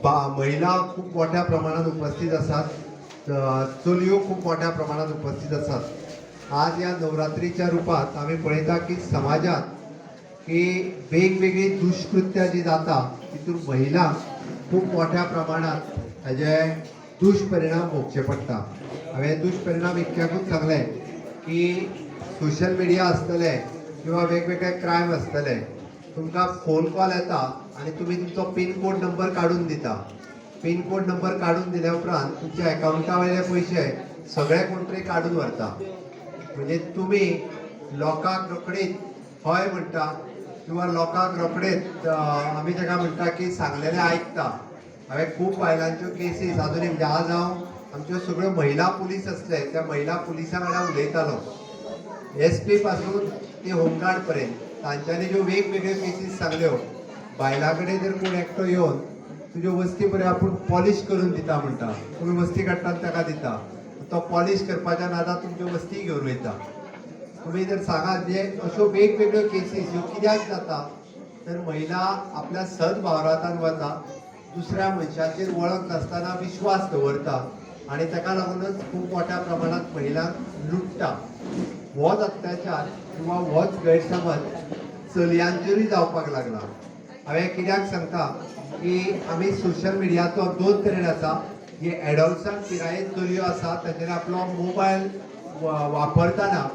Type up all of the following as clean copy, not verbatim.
महिला खूप मोठ्या प्रमाणात उपस्थित आसात, चलयो खूप मोठ्या प्रमाणात उपस्थित आसात. आज ह्या नवरात्रीच्या रुपात आमी पळयता की समाजात की वेगवेगळी दुष्कृत्यां जी जाता, तितून महिलांक खूप मोठ्या प्रमाणात हाजे दुष्परिणाम भोगचे पडटा. हांवें दुष्परिणाम इतक्याकूच सांगले की सोशल मिडिया आसतले किंवा वेगवेगळे क्रायम आसतले, तुमकां फोन कॉल येता आनी तुमी तुमचो पिनकोड नंबर काडून दिता. पिनकोड नंबर काडून दिल्या उपरांत तुमच्या एकावंटा वयले पयशे सगळे कोण तरी काडून व्हरता. म्हणजे तुमी लोकांक रोखडीच हय म्हणटा किंवा लोकांक रोखडेच आमी ताका म्हणटा की सांगलेलें आयकता. हांवें खूब बायलांच्यो केसीस अजुनूय, म्हणजे आज हांव आमच्यो सगळ्यो महिला पुलीस आसले, त्या महिला पुलिसां वांगडा उलयतालो. एस पी पासून ते होमगार्ड पर्यंत तांच्यांनी ज्यो वेगवेगळ्यो केसीस सांगल्यो, बायलां कडेन जर कोण एकटो येवन तुज्यो वस्ती बऱ्यो आपूण पॉलिश करून दिता म्हणटा, तुमी वस्ती काडटा आनी ताका दिता, तो पॉलिश करपाच्या नादात तुमच्यो वस्ती घेवन वयता. तुमी जर सांगात, म्हणजे अश्यो वेगवेगळ्यो केसीस ह्यो कित्याक जाता, तर महिला आपल्या सदभावरातान वता, दुसऱ्या मनशाचेर वळख नासतना विश्वास दवरता आनी ताका लागूनच खूब मोठ्या प्रमाणात महिलांक लुट्टा. होच अत्याचार किंवा होच गैरसमज चलयांचेरूय जावपाक लागला. हांवें कित्याक सांगता की आमी सोशल मिडियाचो दोन तरेन आसा. जे एडोलसंट पिरायेन चलयो आसा, तांच्यांनी आपलो मोबायल वापरतना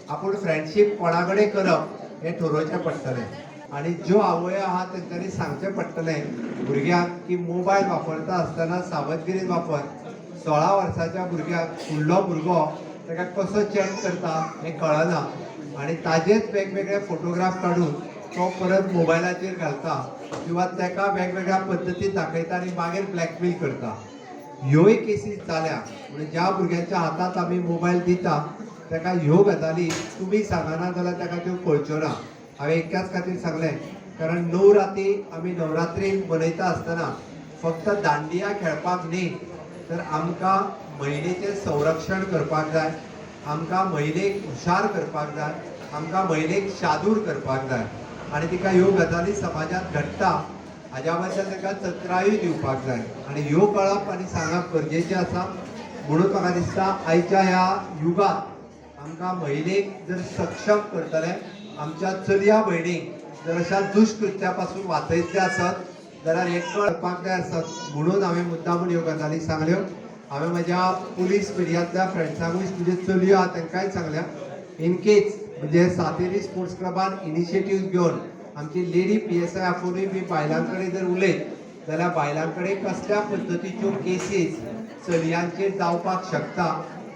आपूण फ्रेंडशीप कोणा कडेन करप हें ठरोवचें पडटलें आनी ज्यो आवयो आहा, तेंच्यांनी सांगचें पडटलें भुरग्यांक की मोबायल वापरता आसतना सावधगिरीन वापर. 16 वर्साच्या भुरग्याक फुडलो भुरगो ताका कसो चॅट करता हें कळना आनी ताजेच वेगवेगळे फोटोग्राफ काडून तो परत मोबायलाचेर घालता किंवा ताका वेगवेगळ्या पद्दतीन दाखयता आनी मागीर ब्लॅकमेल करता. ह्योय केसीस जाल्या. म्हणजे ज्या भुरग्यांच्या हातात आमी मोबायल दिता, ताका ह्यो गजाली तुमी सांगना जाल्यार ताका त्यो कळच्यो ना. हांवें एकाच खातीर सांगलें, कारण 9 राती आमी नवरात्री मनयता आसतना फक्त दांडिया खेळपाक न्ही, तर आमकां महिलेचें संरक्षण करपाक जाय, आमकां महिलेक हुशार करपाक जाय, आमकां महिलेक शादूर करपाक जाय आनी तिका ह्यो गजाली समाजांत घडटा हाज्या बद्दल ताका चत्रायूय दिवपाक जाय आनी ह्यो कळप आनी सांगप गरजेचें आसा. म्हणून म्हाका दिसता, आयच्या ह्या युगांत आमकां महिलेक जर सक्षम करतले, आमच्या चलया भयणीक जर अशा दुष्कृत्या पासून वाचयतले आसत जाल्यार हें कळपाक जाय आसत, म्हणून हांवें मुद्दामून ह्यो गजाली सांगल्यो. हांवें म्हज्या पुलीस मिडियांतल्या फ्रेंड्सांकूय, म्हणजे चलयो आहा तांकांय सांगल्या, इन केस म्हणजे सातेरी स्पोर्ट्स क्लबान इनिशिएटीव घेवन आमची लेडी पीएसआय आफोवनूय बी बायलां कडेन जर उलयत जाल्यार बायलां कडेन कसल्या पद्दतीच्यो केसीस चलयांचेर जावपाक शकता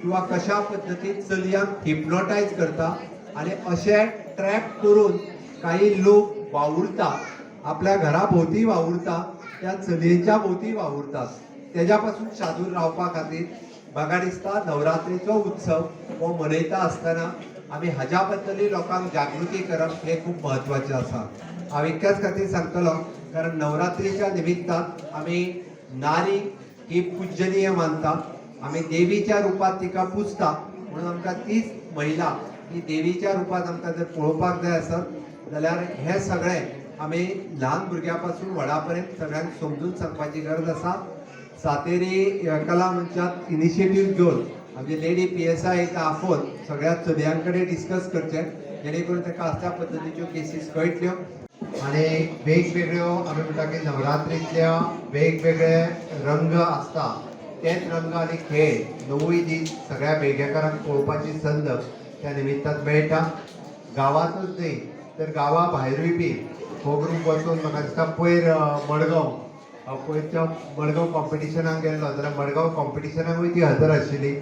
किंवा कशा पद्दतीन चलयांक हिप्नोटायज करता आनी अशे ट्रॅप करून काही लोक वावुरता, आपल्या घरा भोंवती वावुरता, त्या चलयेच्या भोंवती वावुरतात, तेज्या पासून शादूर रावपा खातीर म्हाका दिसता नवरात्रीचो उत्सव हो मनयता आसतना आमी हाज्या बद्दलूय लोकांक जागृती करप हें खूब म्हत्वाचें आसा. हांव इतक्याच खातीर सांगतलो, कारण नवरात्रीच्या निमित्तान आमी नारी ही पूजनीय मानता, आमी देवीच्या रुपात तिका पुजता. म्हणून आमकां तीच महिला ही देवीच्या रुपात आमकां जर पळोवपाक जाय आसत जाल्यार हें सगळें आमी ल्हान भुरग्या पासून व्हडा पर्यंत सगळ्यांक समजून सांगपाची गरज आसा. सातेरी कला मंचात इनिशिएटीव घेवन आमचे लेडी पीएसआय आफोवन सगळ्या चलयां कडेन डिस्कस करचें, जेणे करून ताका असल्या पद्दतीच्यो केसीस कळटल्यो. आनी वेगवेगळ्यो आमी म्हणटा की नवरात्रीतल्या वेगवेगळे रंग आसता, तेच रंग आनी खेळ 9य दीस सगळ्या बेळगेकारांक पळोवपाची संद त्या निमित्तान मेळटा. गांवांतूच न्ही तर गांवा भायरूय बी हो ग्रूप वचून, म्हाका दिसता पयर मडगांव, हांव पयरच्या मडगांव कॉम्पिटिशनाक गेल्लो जाल्यार मडगांव कॉम्पिटिशनाकूय ती हजर आशिल्ली.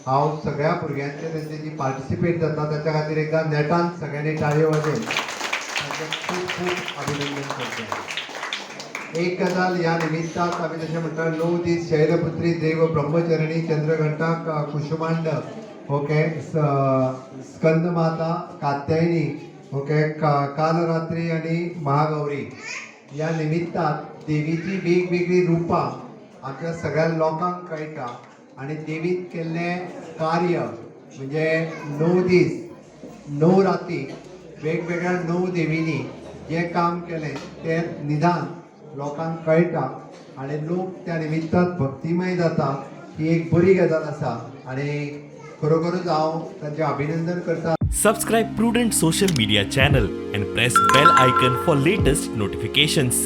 हांव सगळ्या भुरग्यांचे, तेंचे जी पार्टिसिपेट जाता ताच्या खातीर एकदां नेटान सगळ्यांनी टाळयो वाजोवन तांचें खूब खूब अभिनंदन करचें. एक गजाल ह्या निमित्तान आमी जशें म्हणटा, 9 दीस शैलपुत्री, देव ब्रह्मचरणी, चंद्रघंटा, कुशुमांड, ओके, स्कंदमाता, कात्यायनी, ओके, कालरात्री आणि महागौरी, या निमित्तात देवीची वेगवेगळी रुपां आमच्या सगळ्या लोकांक कळटा आणि देवीन केल्लें कार्य म्हणजे 9 दीस 9 राती वेगवेगळ्या 9 देवींनी जें काम केलें तें निदान लोकांक कळटा. आनी लोक त्या निमित्तान भक्तिमय जाता. ही एक बरी गजाल आसा आनी खरोखरूच हांव तांचें अभिनंदन करता. Subscribe Prudent Social Media channel and press bell icon for latest notifications.